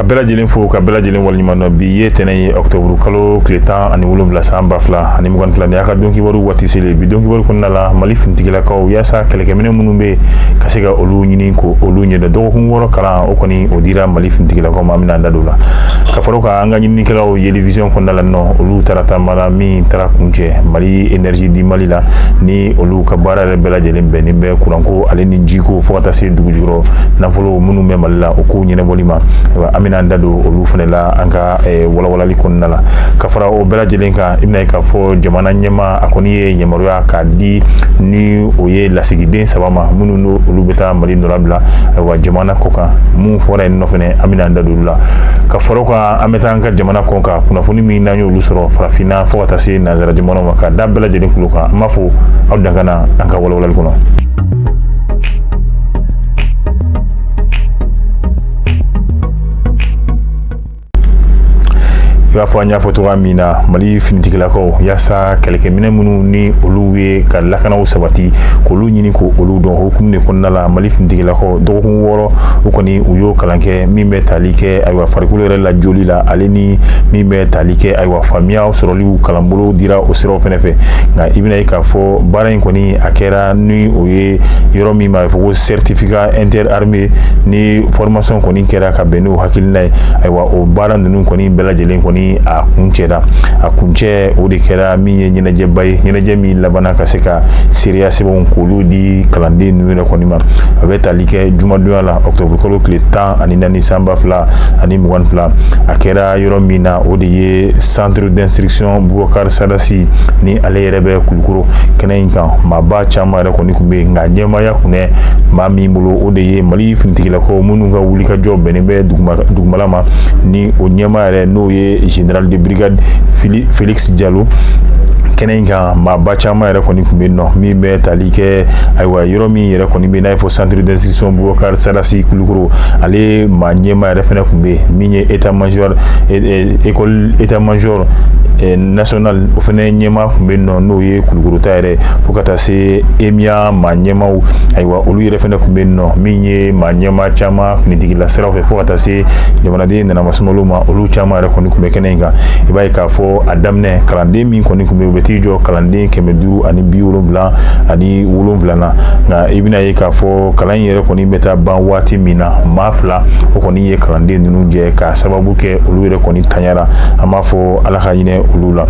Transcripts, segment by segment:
bɛɛ lajɛlen fo, ka bɛɛ lajɛlen waleɲuman dɔn. Bi ye tɛnɛ ye, octobre kalo tile 17 san 2022. Ni y'a ka don kibaru waati selen. Bi don kibaru kɔnɔna la, Mali finitigilakaw, yaasa kɛlɛkɛminɛ minnu bɛ ka se ka olu ɲini ko olu ɲɛdɔn, dɔgɔkun 6 kalan o kɔni o dira Mali finitigilakaw ma. An bɛna an da don o la. Ka fara o kan, an ka ɲininikɛlaw Yelivision kɔnɔna la nɔ, olu taara taama la min taara kuncɛ Mali Énergie du Mali la, ni olu ka baara yɛrɛ bɛɛ lajɛlen bɛnnen bɛ kuranko ale ni jiko, fo ka taa se dugu jukɔrɔ nafolo minnu bɛ Mali la, o kow ɲɛnabɔli ma. An bɛna an da don olu fana la an ka walawalali kɔnɔna la. Ka fara o bɛɛ lajɛlen kan, i bɛna ye k'a fɔ jamana ɲɛmaa a kɔni ye yamaruya k'a di ni o ye lasigiden 3 ma, minnu n'o olu bɛ taa Mali nɔra bila ayiwa jamana kɔ kan. Mun fɔra yen nɔ fɛnɛ, an bɛna an da don olu la. Ka fara o kan, an bɛ taa an ka jamana kɔ kan, kunnafoni min n'an y'olu sɔrɔ farafinna fo ka taa se nansara jamanaw ma, ka da bɛɛ lajɛlen kulo kan. An b'a fɔ aw dan ka na an ka walawalali kɔnɔ. I b'a fɔ an y'a fɔ cogoya min na, Mali finitigilakaw, yaasa kɛlɛkɛminɛ minnu ni olu ye ka lakanaw sabati, k'olu ɲini ko olu dɔn, hukumu de kɔnɔna la, Mali finitigilakaw dɔgɔkun 6 u kɔni u y'o kalan kɛ, min bɛ tali kɛ ayiwa farikolo yɛrɛ lajɔli la, ale ni min bɛ tali kɛ ayiwa faamuya sɔrɔliw kalanbolo dira o siraw fɛnɛ fɛ. Nka i bɛna ye k'a fɔ baara in kɔni a kɛra ni o ye yɔrɔ min ma fɔ ko certificat interarmée, ni formation kɔni kɛra ka bɛn n'o hakilina ye. Ayiwa, o baara ninnu kɔni bɛɛ lajɛlen kɔni a kuncɛra, a kuncɛ o de kɛra min ye ɲɛnajɛba ye, ɲɛnajɛ min labanna ka se ka seereya sɛbɛnw k'olu di kalanden ninnu yɛrɛ kɔni ma. A bɛ tali kɛ jumadonya la, octobre kalo tile 14 san 2022. A kɛra yɔrɔ min na, o de ye centre d'instruction Boubacar Sadassi, ni ale yɛrɛ bɛ Kulukoro. Kɛnɛ in kan, maaba caman yɛrɛ kɔni tun bɛ yen, nka ɲɛmaaya kun bɛ maa min bolo, o de ye Mali finitigilakaw minnu ka wulikajɔ bɛnnen bɛ dugumala ma, ni o ɲɛmaa yɛrɛ n'o ye général de brigade Félix Diallo. Kɛnɛ in kan, maaba caman yɛrɛ kɔni tun bɛ nɔ, min bɛ tali kɛ ayiwa yɔrɔ min yɛrɛ kɔni bɛ n'a ye fɔ centre d'instruction Boubacar Sadassi Kulukoro, ale maa ɲɛmaa yɛrɛ fɛnɛ tun bɛ yen, min ye état major école état major national, o fɛnɛ ɲɛmaa tun bɛ nɔ, n'o ye Kulukoro ta yɛrɛ, fo ka taa se EMIA maa ɲɛmaaw, ayiwa olu yɛrɛ fɛnɛ tun bɛ nɔ, min ye maa ɲɛmaa caman finitigila siraw fɛ, fo ka taa se jamanaden nanamasumalo ma, olu caman yɛrɛ kɔni tun bɛ kɛnɛ in kan. I b'a ye k'a fɔ a daminɛ, kalanden min kɔni tun bɛ yen, u bɛ t'i jɔ kalanden 577 na. Nka i bɛna ye k'a fɔ kalan in yɛrɛ kɔni bɛ taa ban waati min na, maa 2 o kɔni ye kalanden ninnu jɛ, k'a sababu kɛ olu yɛrɛ kɔni tanyara. An b'a fɔ Ala ka hinɛ olu la.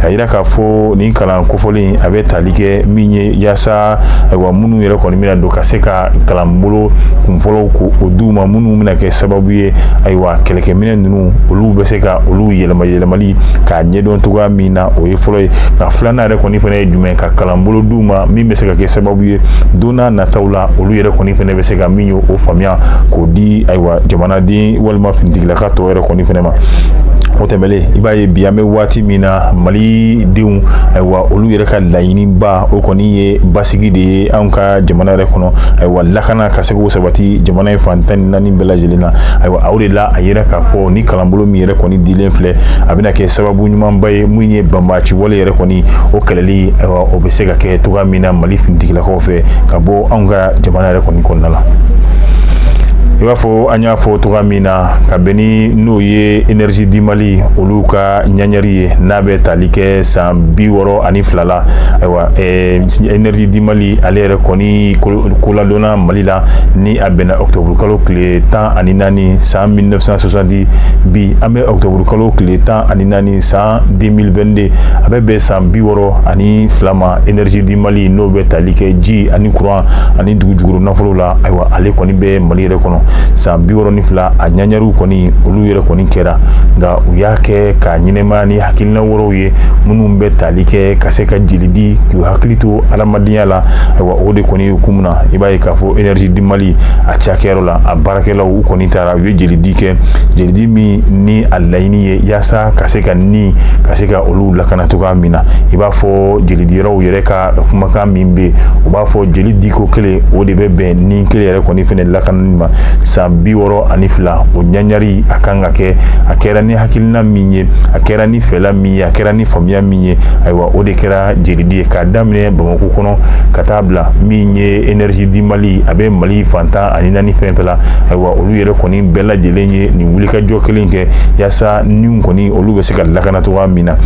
A yira k'a fɔ nin kalan kofɔlen a bɛ tali kɛ min ye, yaasa ayiwa minnu yɛrɛ kɔni bɛna don ka se ka kalanbolo kunfɔlɔw ko o d'u ma, minnu bɛna kɛ sababu ye ayiwa kɛlɛkɛminɛ ninnu olu bɛ se ka olu yɛlɛma yɛlɛmali k'a ɲɛdɔn cogoya min na, o ye fɔlɔ ye. Nka filanan yɛrɛ kɔni fana ye jumɛn? Ka kalanbolo d'u ma min bɛ se ka kɛ sababu ye don n'a nataw la, olu yɛrɛ kɔni fana bɛ se ka min ye o faamuya k'o di ayiwa jamanaden walima finitigilaka tɔw yɛrɛ kɔni fana ma. O tɛmɛlen, i b'a ye bi an bɛ waati min na, Mali denw ayiwa olu yɛrɛ ka laɲiniba o kɔni ye basigi de ye anw ka jamana yɛrɛ kɔnɔ, ayiwa lakana ka se k'o sabati jamana in fan 14 bɛɛ lajɛlen na. Ayiwa o de la a yira k'a fɔ ni kalanbolo min yɛrɛ kɔni dilen filɛ, a bɛna kɛ sababu ɲumanba ye, min ye banbaanci wale yɛrɛ kɔni o kɛlɛli, ayiwa o bɛ se ka kɛ cogoya min na Mali finitigilakaw fɛ ka bɔ anw ka jamana yɛrɛ kɔni kɔnɔna la. I b'a fɔ an y'a fɔ cogoya min na, ka bɛn ni n'o ye Énergie du Mali olu ka ɲaɲari ye, n'a bɛ tali kɛ san 62 la. Ayiwa Énergie du Mali ale yɛrɛ kɔni koladɔnna Mali la, ni a bɛnna octobre kalo tile 14 san 1960. Bi an bɛ octobre kalo tile 14 san 2022, a bɛ bɛn san 62 ma. Énergie du Mali n'o bɛ tali kɛ ji ani courant ani dugu jukɔrɔ nafolo la, ayiwa ale kɔni bɛ Mali yɛrɛ kɔnɔ san 62. A ɲaɲariw kɔni olu yɛrɛ kɔni kɛra, nka u y'a kɛ ka ɲɛnɛmaya ni hakilina wɛrɛw ye minnu bɛ tali kɛ ka se ka jeli di, k'u hakili to adamadenya la. Ayiwa o de kɔni hukumu na, i b'a ye k'a fɔ Énergie du Mali a cakɛyɔrɔ la, a baarakɛlaw u kɔni taara, u ye jelidi kɛ, jelidi min ni a laɲini ye yaasa ka se ka ni ka se ka olu lakana cogoya min na. I b'a fɔ jelidiyɔrɔw yɛrɛ ka kumakan min bɛ yen, u b'a fɔ jeli diko kelen o de bɛ bɛn ni kelen yɛrɛ kɔni fɛnɛ lakanani ma. San 62, o ɲaɲari a kan ka kɛ, a kɛra ni hakilina min ye, a kɛra ni fɛla min ye, a kɛra ni faamuya min ye, ayiwa, o de kɛra jelidi ye k'a daminɛ Bamakɔ kɔnɔ ka taa bila min ye Énergie du Mali, a bɛ Mali fan 14 fɛn fɛn la. Ayiwa, olu yɛrɛ kɔni bɛɛ lajɛlen ye nin wulikajɔ kelen kɛ yaasa niw kɔni, olu bɛ se ka lakana cogoya min na.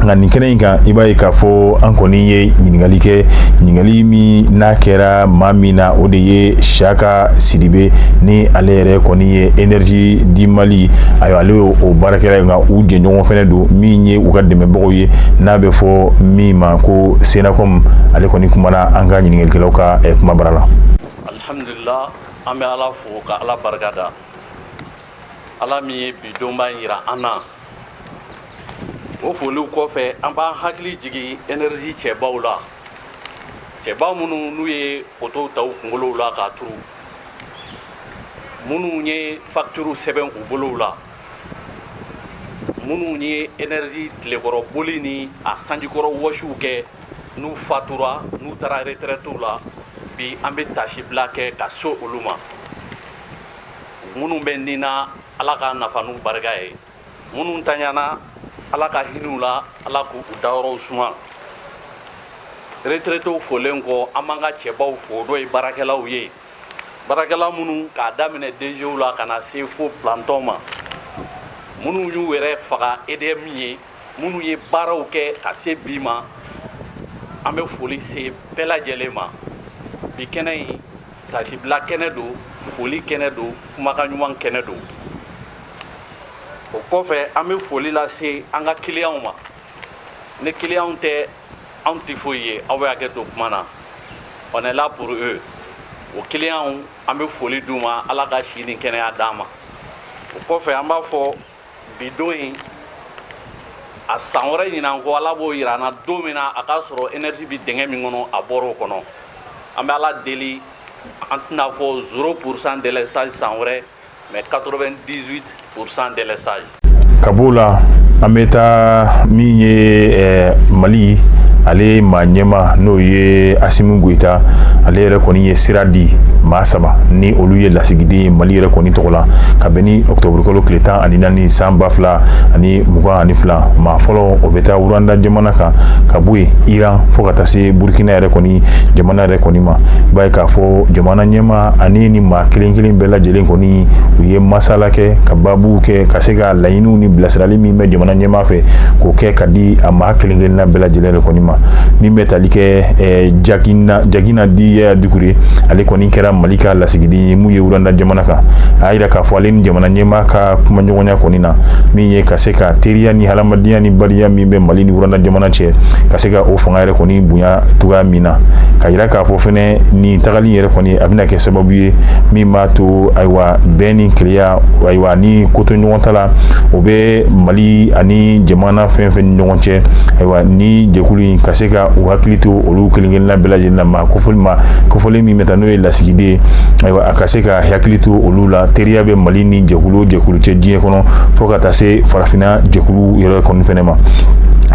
Nka nin kɛnɛ in kan, i b'a ye k'a fɔ an kɔni ye ɲininkali kɛ, ɲininkali min n'a kɛra maa min na, o de ye Siyaka Sidibe, ni ale yɛrɛ kɔni ye Énergie du Mali, ayiwa, ale y'o baarakɛla ye. Nka u jɛɲɔgɔn fɛnɛ don min ye u ka dɛmɛbagaw ye, n'a bɛ fɔ min ma ko Senacom. Ale kɔni kumana an ka ɲininkalikɛlaw ka kumabara la. Alhamdulillah, an bɛ Ala fo ka Ala barika da, Ala min ye bi donba in yira an na. O foliw kɔfɛ, an b'an hakili jigin Énergie cɛbaw la, cɛba minnu n'u ye poteau ta u kunkolow la k'a turu, minnu ye facture sɛbɛn u bolow la, minnu ye Énergie tilekɔrɔ boli ni a sanjikɔrɔ wɔsiw kɛ, n'u fatura, n'u taara retraite la. Bi an bɛ tasibila kɛ ka so olu ma. Minnu bɛ nin na, Ala k'a nafa n'u barika ye. Minnu taɲana, Ala ka hinɛw la, Ala k'u dayɔrɔw suma. Retraitéw folen kɔ, an b'an ka cɛbaw fo, n'o ye baarakɛlaw ye, baarakɛla minnu k'a daminɛ DGw la ka na se fo planton ma, minnu y'u yɛrɛ faga EDM ye, minnu ye baaraw kɛ ka se bi ma. An bɛ foli se bɛɛ lajɛlen ma. Bi kɛnɛ in, tasibila kɛnɛ don, foli kɛnɛ don, kumakan ɲuman kɛnɛ don. O kɔfɛ, an bɛ foli lase an ka kiliyanw ma. Ni kiliyanw tɛ, anw tɛ foyi ye. Aw bɛ hakɛ to kuma na, on est là pour eux. O kiliyanw, an bɛ foli d'u ma, Ala ka si ni kɛnɛya d'an ma. O kɔfɛ, an b'a fɔ bi don in, a san wɛrɛ ɲinan ko, Ala b'o yira an na don min na a k'a sɔrɔ Énergie bɛ dingɛ min kɔnɔ, a bɔr'o kɔnɔ. An bɛ Ala deli, an tɛna fɔ 0% délestage san wɛrɛ, mais 98% délestage. Ka b'o la, an bɛ taa min ye Mali, ale maa ɲɛma, n'o ye Assimi Goïta. Ale yɛrɛ kɔni ye sira di maa saba ni olu ye lasigiden ye Mali yɛrɛ kɔni tɔgɔ la, ka bɛn ni octobre kalo tile 14 san 2022. Maa fɔlɔ, o bɛ taa Rwanda jamana kan, ka bɔ yen Iran, fo ka taa se Burkina yɛrɛ kɔni jamana yɛrɛ kɔni ma. I b'a ye k'a fɔ jamana ɲɛma ani ni maa kelen kelen bɛɛ lajɛlen kɔni, u ye masala kɛ ka baabuw kɛ, ka se ka laɲiniw ni bilasirali min bɛ jamana ɲɛmaa fɛ, k'o kɛ ka di a maa kelen kelenna bɛɛ lajɛlen yɛrɛ kɔni ma. Min bɛ tali kɛ Jagina di Yaya Dukure, ale kɔni kɛra Mali ka lasigiden ye mun ye Rwanda jamana kan. A y'a yira k'a fɔ ale ni jamana ɲɛmaa ka kumaɲɔgɔnya kɔni na, min ye ka se ka teriya ni hadamadenya ni bariya min bɛ Mali ni Rwanda jamana cɛ, ka se ka o fanga yɛrɛ kɔni bonya cogoya min na. Ka yira k'a fɔ fɛnɛ, nin tagali yɛrɛ kɔni, a bɛna kɛ sababu ye min b'a to, ayiwa, bɛn ni keleya, ayiwa, ni koto ɲɔgɔn ta la, o bɛ Mali ani jamana fɛn fɛn ni ɲɔgɔn cɛ. Ayiwa, ni jɛkulu in ka se ka u hakili to olu kelen kelenna bɛɛ lajɛlen na, maa kofɔli, ma kofɔlen min bɛ taa, n'o ye lasigiden, ayiwa, a ka se ka hakili to olu la. Teriya bɛ Mali ni jɛkulu o jɛkulu cɛ diɲɛ kɔnɔ, fo ka taa se farafinna jɛkulu yɛrɛ kɔni fɛnɛ ma.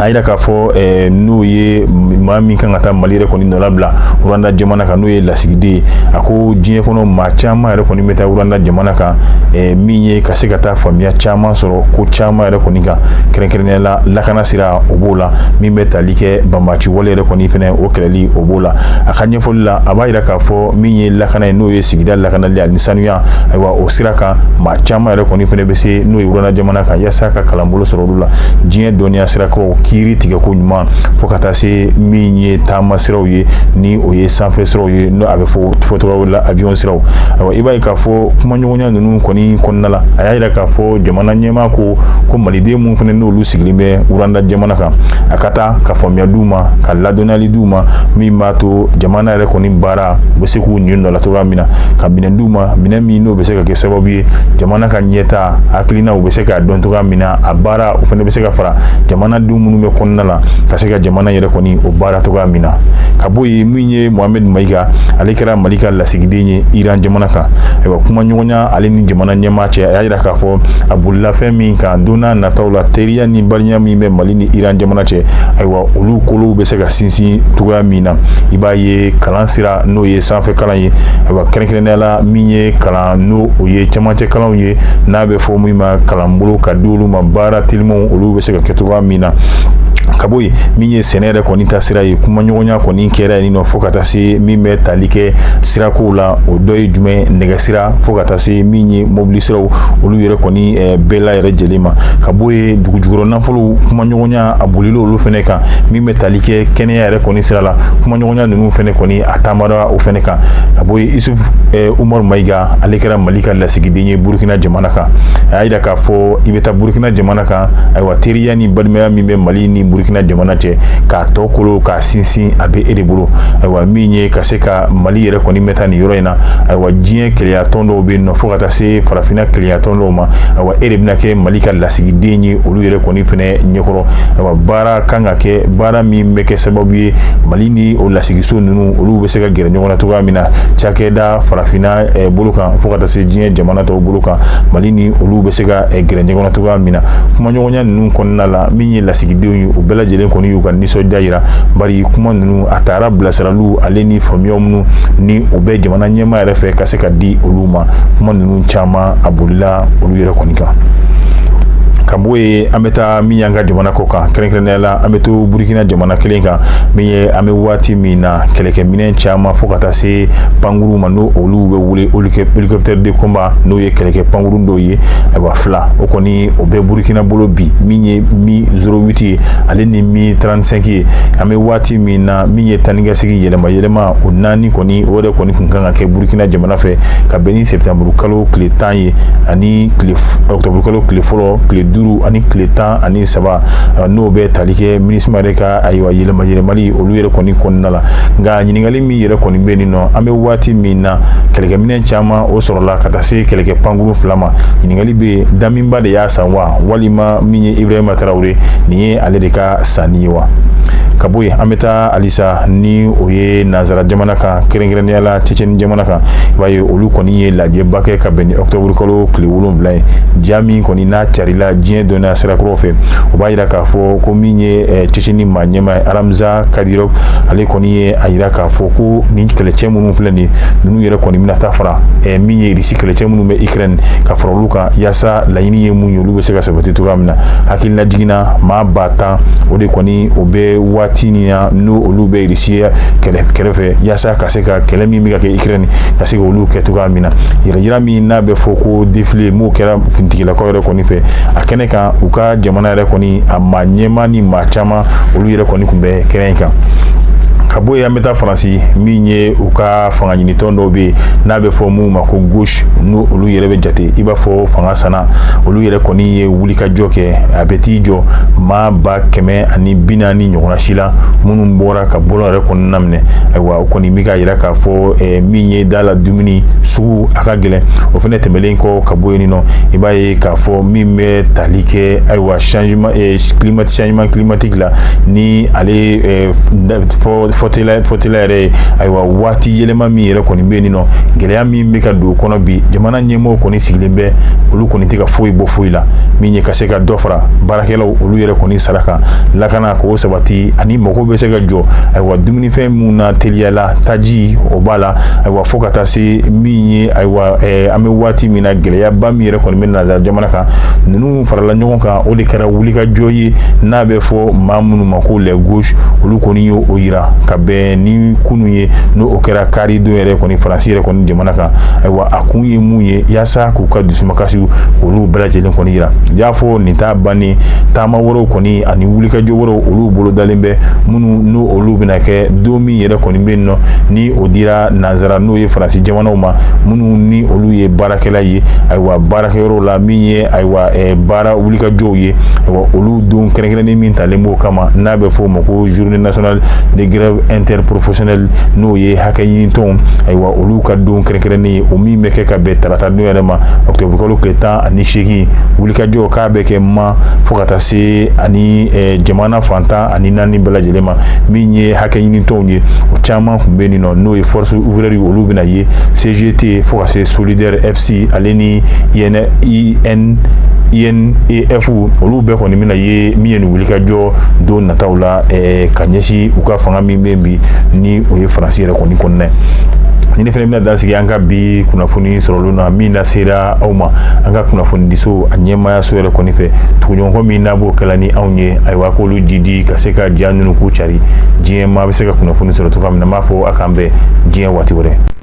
A yira k'a fɔ n'o ye maa min kan ka taa Mali yɛrɛ kɔni nɔ bila Rwanda jamana kan, n'o ye lasigiden ye, a ko diɲɛ kɔnɔ maa caman yɛrɛ kɔni bɛ taa Rwanda jamana kan, min ye ka se ka taa faamuya caman sɔrɔ ko caman yɛrɛ kɔni kan, kɛrɛnkɛrɛnnenya la lakana sira, o b'o la, min bɛ tali kɛ banbaanci wale yɛrɛ kɔni fɛnɛ, o kɛlɛli, o b'o la. A ka ɲɛfɔli la, a b'a yira k'a fɔ min ye lakana ye, n'o ye sigida lakanali ani sanuya, ayiwa, o sira kan, maa caman yɛrɛ kɔni fɛnɛ bɛ se n'o ye Rwanda jamana kan, yaasa ka kalanbolo sɔrɔ olu la, diɲɛ dɔnniya sirakɔrɔw, kiiri tigɛko ɲuman, fo ka taa se min ye taama siraw ye, ni o ye sanfɛ siraw ye, n'o a bɛ fɔ fɔcogo la avion siraw. Ayiwa, i b'a ye k'a fɔ kumaɲɔgɔnya ninnu kɔni kɔnɔna la, a y'a yira k'a fɔ jamana ɲɛmaa ko ko maliden mun fana n'olu sigilen bɛ Rwanda jamana kan, a ka taa ka faamuya d'u ma, ka ladɔnniyali d'u ma, min b'a to jamana yɛrɛ kɔni baara u bɛ se k'u ɲin dɔ la cogoya min na, ka minɛn d'u ma, minɛn min n'o bɛ se ka kɛ sababu ye jamana ka ɲɛta hakilina u bɛ se k'a dɔn cogoya min na, a baara o fana bɛ se ka fara jamanadenw minnu. minnu bɛ kɔnɔna la ka se ka jamana yɛrɛ kɔni o baara cogoya min na. Ka bɔ yen, min ye Mohamed Mayiga, ale kɛra Mali ka lasigiden ye Iran jamana kan. Ayiwa, kumaɲɔgɔnya ale ni jamana ɲɛmaa cɛ, a y'a jira k'a fɔ a bolila fɛn min kan, don n'a nataw la, teriya ni balenya min bɛ Mali ni Iran jamana cɛ, ayiwa, olu kolow bɛ se ka sinsin cogoya min na. I b'a ye kalan sira, n'o ye sanfɛ kalan ye, ayiwa, kɛrɛnkɛrɛnnenya la min ye kalan, n'o o ye cɛmancɛ kalanw ye, n'a bɛ fɔ min ma kalanbolo ka di olu ma, baara telimanw olu bɛ se ka kɛ cogoya min na. Ka bɔ yen, min ye sɛnɛ yɛrɛ kɔni ta sira ye, kumaɲɔgɔnya kɔni kɛra yen nɔ, fo ka taa se min bɛ tali kɛ sirakow la, o dɔ ye jumɛn? Nɛgɛ sira, fo ka taa se min ye mobili siraw, olu yɛrɛ kɔni bɛɛ la yɛrɛ jɛlen ma. Ka bɔ yen, dugujukɔrɔ nafolow, kumaɲɔgɔnya a bolila olu fɛnɛ kan. Min bɛ tali kɛ kɛnɛya yɛrɛ kɔni sira la, kumaɲɔgɔnya ninnu fɛnɛ kɔni a taamara o fɛnɛ kan. Ka bɔ yen, Isuf Umaru Mayiga, ale kɛra Mali ka lasigiden ye Burukina jamana kan. A y'a jira k'a fɔ i bɛ taa Burukina jamana kan, ayiwa, teriya ni balimaya min bɛ Mali ni Burukina jamana cɛ, k'a tɔ kolo k'a sinsin, a bɛ e de bolo. Ayiwa, min ye ka se ka Mali yɛrɛ kɔni bɛ taa nin yɔrɔ in na, ayiwa, diɲɛ kelenyatɔn dɔw bɛ yen nɔ, fo ka taa se farafinna kelenyatɔn dɔw ma, ayiwa, e de bɛna kɛ Mali ka lasigiden ye olu yɛrɛ kɔni fɛnɛ ɲɛkɔrɔ. Ayiwa, baara kan ka kɛ, baara min bɛ kɛ sababu ye Mali ni o lasigiso ninnu, olu bɛ se ka gɛrɛ ɲɔgɔn na cogoya min na, cakɛda farafinna bolo kan, fo ka taa se diɲɛ jamana tɔw bolo kan, Mali ni olu bɛ se ka gɛrɛ ɲɔgɔn na cogoya min na. Kumaɲɔgɔnya ninnu kɔnɔna la, min ye lasigidenw ye, u bɛɛ lajɛlen kɔni y'u ka nisɔndiya jira, bari kuma ninnu a taara bilasiraliw ale ni faamuya minnu ni o bɛ jamana ɲɛmaa yɛrɛ fɛ ka se ka di olu ma, kuma ninnu caman a bolila olu yɛrɛ kɔni kan. Ka bɔ yen, an bɛ taa min y'an ka jamana kɔ kan, kɛrɛnkɛrɛnnenya la an bɛ to Burukina jamana kelen kan, min ye an bɛ waati min na, kɛlɛkɛminɛn caman, fo ka taa se pankuru ma, n'o olu bɛ wele hélicoptère de combat, n'o ye kɛlɛkɛ pankurun dɔw ye. Ayiwa, fila o kɔni o bɛ Burukina bolo bi, min ye Mi 08 ye ale ni Mi 35 ye. An bɛ waati min na, min ye taanikasegin yɛlɛma yɛlɛma o naani kɔni, o yɛrɛ kɔni tun kan ka kɛ Burukina jamana fɛ ka bɛn ni septembre kalo tile 10 ye ani tile octobre kalo tile fɔlɔ, tile 5 ani tile 13, n'o bɛ tali kɛ MINUSMA yɛrɛ ka, ayiwa, yɛlɛma yɛlɛmali olu yɛrɛ kɔni kɔnɔna la. Nka ɲininkali min yɛrɛ kɔni bɛ nin nɔ, an bɛ waati min na, kɛlɛkɛminɛn caman o sɔrɔla ka taa se kɛlɛkɛ pankurun fila ma. Ɲininkali bɛ yen, Damiba de y'a san wa, walima min ye Ibrahima Traoré, nin ye ale de ka sanni ye wa? Ka bɔ yen, an bɛ taa halisa ni o ye nansara jamana kan, kɛrɛnkɛrɛnnenya la Tchétchénie jamana kan. I b'a ye olu kɔni ye lajɛba kɛ ka bɛn ni octobre kalo tile 7 ye. Ja min kɔni n'a carila diɲɛ dɔnniya sirakɔrɔ fɛ, o b'a jira k'a fɔ ko min ye Tchétchénie maa ɲɛmaa ye, Ramzan Kadyrov, ale kɔni ye a jira k'a fɔ ko nin kɛlɛcɛ minnu filɛ nin ninnu yɛrɛ kɔni bɛna taa fara min ye Irisi kɛlɛcɛ minnu bɛ Ukraine, ka fara olu kan, yaasa laɲini ye mun ye, olu bɛ se ka sabati cogoya min na. Hakilina jiginna, maa 10 000 o de kɔni o bɛ waati nin na, n'o olu bɛ Irisi kɛlɛ kɛrɛfɛ, yaasa ka se ka kɛlɛ min bɛ ka kɛ Ukraine, ka se k'olu kɛ cogoya min na. Yɛrɛ min n'a bɛ fɔ ko défilé, m'o kɛra finitigilakaw yɛrɛ kɔni fɛ a kɛnɛ kan, u ka jamana yɛrɛ kɔni a maa ɲɛmaa ni maa caman, olu yɛrɛ kɔni tun bɛ kɛnɛ in kan. Ka bɔ yen, an bɛ taa Faransi, min ye u ka fanga ɲinitɔn dɔw bɛ yen n'a bɛ fɔ mun ma ko gauche, n'o olu yɛrɛ bɛ jate i b'a fɔ fanga sana, olu yɛrɛ kɔni ye wulikajɔ kɛ. A bɛ t'i jɔ maa 140 000 ɲɔgɔnna si la minnu bɔra ka bɔlɔn yɛrɛ kɔnɔna minɛ. Ayiwa, o kɔni bɛ ka yira k'a fɔ min ye da la dumuni sugu a ka gɛlɛn. O fana tɛmɛnen kɔ ka bɔ yen nɔ, i b'a ye k'a fɔ min bɛ tali kɛ, ayiwa, changement climatique, changement climatique la, ni ale fɔtela fɔtela yɛrɛ ye, ayiwa, waati yɛlɛma min yɛrɛ kɔni bɛ yen nɔ, gɛlɛya min bɛ ka don o kɔnɔ bi, jamana ɲɛmɔgɔw kɔni sigilen bɛ, olu kɔni tɛ ka foyi bɔ foyi la, min ye ka se ka dɔ fara baarakɛlaw olu yɛrɛ kɔni sara kan, lakana k'o sabati, ani mɔgɔw bɛ se ka jɔ, ayiwa, dumunifɛn mun na teliyala, taji o b'a la, ayiwa, fo ka taa se min ye, ayiwa, an bɛ waati min na, gɛlɛyaba min yɛrɛ kɔni bɛ nansara jamana kan, ninnu farala ɲɔgɔn kan, o de kɛra wulikajɔ ye n'a bɛ fɔ maa minnu ma ko les gauches, olu kɔni y'o yira ka bɛn ni kunun ye, n'o o kɛra kari don yɛrɛ kɔni Faransi yɛrɛ kɔni jamana kan. Ayiwa, a kun ye mun ye? Yaasa k'u ka dusumakasiw olu bɛɛ lajɛlen kɔni yira. Y'a fɔ nin t'a bannen, taama wɛrɛw kɔni ani wulikajɔ wɛrɛw, olu bolo dalen bɛ minnu n'o olu bɛna kɛ don min yɛrɛ kɔni bɛ yen nɔ, ni o dira nansara, n'o ye Faransi jamanaw ma, minnu ni olu ye baarakɛla ye, ayiwa, baarakɛyɔrɔw la, min ye, ayiwa, baara wulikajɔw ye, ayiwa, olu don kɛrɛnkɛrɛnnen min talen b'o kama, n'a bɛ fɔ o ma ko journée nationale de grève. Dialogue interprofessionnel, n'o ye hakɛ ɲinitɔnw, ayiwa, olu ka don kɛrɛnkɛrɛnnen ye, o min bɛ kɛ ka bɛn tarata don yɛrɛ ma, octobre kalo tile 18. Wulikajɔ k'a bɛ kɛ ma fo ka taa se ani jamana fan 14 bɛɛ lajɛlen ma. Min ye hakɛ ɲinitɔnw ye, o caman tun bɛ nin nɔ, n'o ye Force ouvrière, olu bɛna ye, CGT, fo ka se Solidaire FC, ale ni IN INEF, olu bɛɛ kɔni bɛna ye min ye nin wulikajɔ don nataw la ka ɲɛsin u ka fanga min bɛ bi, ni o ye Faransi yɛrɛ kɔni kɔnɔna ye. Ni ne fana bɛna dan sigi an ka bi kunnafoni sɔrɔlen na min lasera aw ma an ka kunnafonidiso a ɲɛmaayaso yɛrɛ kɔni fɛ. Tuguɲɔgɔnkɔ min n'a b'o kɛla ni anw ye, ayiwa, k'olu jidi ka se ka ja ninnu k'u cari, diɲɛ maa bɛ se ka kunnafoni sɔrɔ cogoya min na. N b'a fɔ a k'an bɛn diɲɛ waati wɛrɛ.